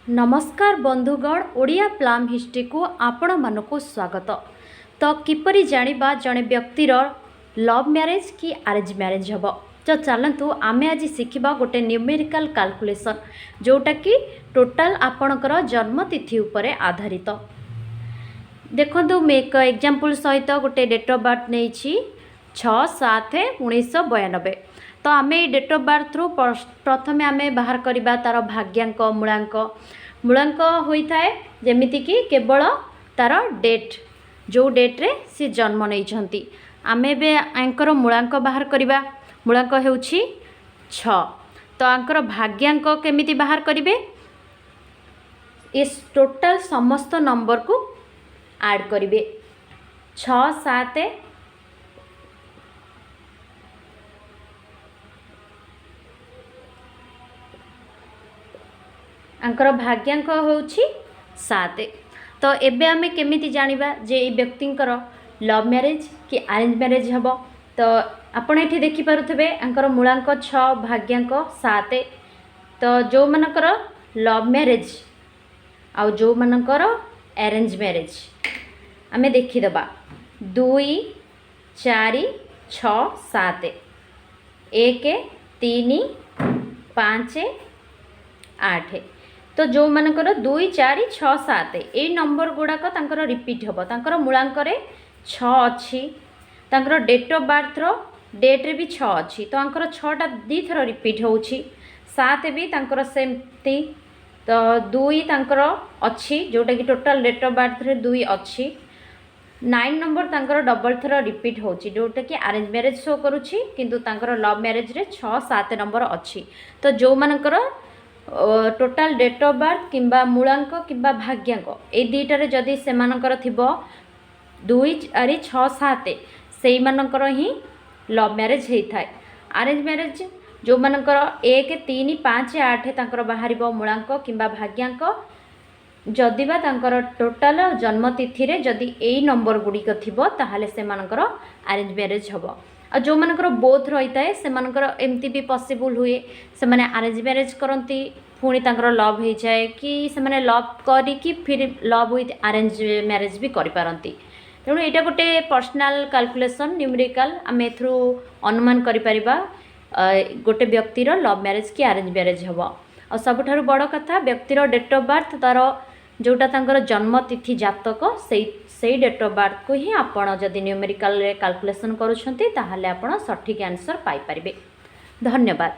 ନମସ୍କାର ବନ୍ଧୁଗଣ, ଓଡ଼ିଆ ପ୍ଲାମ୍ ହିଷ୍ଟ୍ରିକୁ ଆପଣମାନଙ୍କୁ ସ୍ୱାଗତ। ତ କିପରି ଜାଣିବା ଜଣେ ବ୍ୟକ୍ତିର ଲଭ୍ ମ୍ୟାରେଜ୍ କି ଆରେଞ୍ଜ ମ୍ୟାରେଜ୍ ହେବ? ତ ଚାଲନ୍ତୁ, ଆମେ ଆଜି ଶିଖିବା ଗୋଟେ ନ୍ୟୁମେରିକାଲ୍ କାଲକୁଲେସନ୍, ଯେଉଁଟାକି ଟୋଟାଲ୍ ଆପଣଙ୍କର ଜନ୍ମତିଥି ଉପରେ ଆଧାରିତ। ଦେଖନ୍ତୁ, ମୁଁ ଏକ ଏକ୍ଜାମ୍ପଲ୍ ସହିତ ଗୋଟେ ଡେଟ୍ ଅଫ୍ ବାର୍ଥ ନେଇଛି, 6-7-1992। ତ ଆମେ ଏଇ ଡେଟ୍ ଅଫ୍ ବାର୍ଥରୁ ପ୍ରଥମେ ଆମେ ବାହାର କରିବା ତା'ର ଭାଗ୍ୟାଙ୍କ, ମୂଳାଙ୍କ। ମୂଳାଙ୍କ ହୋଇଥାଏ ଯେମିତିକି କେବଳ ତା'ର ଡେଟ୍, ଯେଉଁ ଡେଟ୍ରେ ସେ ଜନ୍ମ ନେଇଛନ୍ତି। ଆମେ ଏବେ ୟାଙ୍କର ମୂଳାଙ୍କ ବାହାର କରିବା। ମୂଳାଙ୍କ ହେଉଛି 6। ତ ୟାଙ୍କର ଭାଗ୍ୟାଙ୍କ କେମିତି ବାହାର କରିବେ? ଏ ଟୋଟାଲ୍ ସମସ୍ତ ନମ୍ବରକୁ ଆଡ଼୍ କରିବେ, 6, 7, ୟାଙ୍କର ଭାଗ୍ୟାଙ୍କ ହେଉଛି 7। ତ ଏବେ ଆମେ କେମିତି ଜାଣିବା ଯେ ଏଇ ବ୍ୟକ୍ତିଙ୍କର ଲଭ୍ ମ୍ୟାରେଜ୍ କି ଆରେଞ୍ଜ ମ୍ୟାରେଜ୍ ହେବ? ତ ଆପଣ ଏଠି ଦେଖିପାରୁଥିବେ, ୟାଙ୍କର ମୂଳାଙ୍କ 6, ଭାଗ୍ୟାଙ୍କ 7। ତ ଯେଉଁମାନଙ୍କର ଲଭ୍ ମ୍ୟାରେଜ୍ ଆଉ ଯେଉଁମାନଙ୍କର ଆରେଞ୍ଜ ମ୍ୟାରେଜ୍ ଆମେ ଦେଖିଦେବା। 2, 4, 6, 7, 1, 3, 5, 8। ତ ଯେଉଁମାନଙ୍କର 2, 4, 6, 7 ଏଇ ନମ୍ବର ଗୁଡ଼ାକ ତାଙ୍କର ରିପିଟ୍ ହେବ, ତାଙ୍କର ମୂଳାଙ୍କରେ 6 ଅଛି, ତାଙ୍କର ଡେଟ୍ ଅଫ୍ ବାର୍ଥର ଡେଟ୍ରେ ବି 6 ଅଛି, ତ ତାଙ୍କର 6ଟା ଦୁଇଥର ରିପିଟ୍ ହେଉଛି। 7 ବି ତାଙ୍କର ସେମିତି। ତ 2 ତାଙ୍କର ଅଛି, ଯେଉଁଟାକି ଟୋଟାଲ୍ ଡେଟ୍ ଅଫ୍ ବାର୍ଥରେ 2 ଅଛି। 9 ନମ୍ବର ତାଙ୍କର ଡବଲ୍ ଥର ରିପିଟ୍ ହେଉଛି, ଯେଉଁଟାକି ଆରେଞ୍ଜ ମ୍ୟାରେଜ୍ ଶୋ କରୁଛି। କିନ୍ତୁ ତାଙ୍କର ଲଭ୍ ମ୍ୟାରେଜ୍ରେ 6, 7 ନମ୍ବର ଅଛି। ତ ଯେଉଁମାନଙ୍କର ଟୋଟାଲ୍ ଡେଟ୍ ଅଫ୍ ବାର୍ଥ କିମ୍ବା ମୂଳାଙ୍କ କିମ୍ବା ଭାଗ୍ୟାଙ୍କ ଏଇ ଦୁଇଟାରେ ଯଦି ସେମାନଙ୍କର ଥିବ 2, 4, 6, 7, ସେଇମାନଙ୍କର ହିଁ ଲଭ୍ ମ୍ୟାରେଜ୍ ହେଇଥାଏ। ଆରେଞ୍ଜ ମ୍ୟାରେଜ୍ ଯେଉଁମାନଙ୍କର 1, 3, 5, 8 ତାଙ୍କର ବାହାରିବ ମୂଳାଙ୍କ କିମ୍ବା ଭାଗ୍ୟାଙ୍କ, ଯଦି ବା ତାଙ୍କର ଟୋଟାଲ ଜନ୍ମତିଥିରେ ଯଦି ଏଇ ନମ୍ବର ଗୁଡ଼ିକ ଥିବ, ତାହେଲେ ସେମାନଙ୍କର ଆରେଞ୍ଜ ମ୍ୟାରେଜ୍ ହେବ। ଆଉ ଯେଉଁମାନଙ୍କର ବୋଥ୍ ରହିଥାଏ, ସେମାନଙ୍କର ଏମିତି ବି ପସିବୁଲ୍ ହୁଏ, ସେମାନେ ଆରେଞ୍ଜ ମ୍ୟାରେଜ୍ କରନ୍ତି, ପୁଣି ତାଙ୍କର ଲଭ୍ ହେଇଯାଏ, କି ସେମାନେ ଲଭ୍ କରିକି ଫିର୍ ଲଭ୍ ୱିଥ୍ ଆରେଞ୍ଜ ମ୍ୟାରେଜ୍ ବି କରିପାରନ୍ତି। ତେଣୁ ଏଇଟା ଗୋଟେ ପର୍ସନାଲ୍ କାଲକୁଲେସନ୍, ନ୍ୟୁମେରିକାଲ୍। ଆମେ ଏଥିରୁ ଅନୁମାନ କରିପାରିବା ଗୋଟେ ବ୍ୟକ୍ତିର ଲଭ୍ ମ୍ୟାରେଜ୍ କି ଆରେଞ୍ଜ ମ୍ୟାରେଜ୍ ହେବ। ଆଉ ସବୁଠାରୁ ବଡ଼ କଥା, ବ୍ୟକ୍ତିର ଡେଟ୍ ଅଫ୍ ବାର୍ଥ, ତା'ର ଯେଉଁଟା ତାଙ୍କର ଜନ୍ମତିଥି ଜାତକ, ସେଇ ଡେଟ୍ ଅଫ୍ ବାର୍ଥକୁ ହିଁ ଆପଣ ଯଦି ନ୍ୟୁମେରିକାଲରେ କାଲକୁଲେସନ୍ କରୁଛନ୍ତି, ତାହେଲେ ଆପଣ ସଠିକ୍ ଆନ୍ସର୍ ପାଇପାରିବେ। ଧନ୍ୟବାଦ।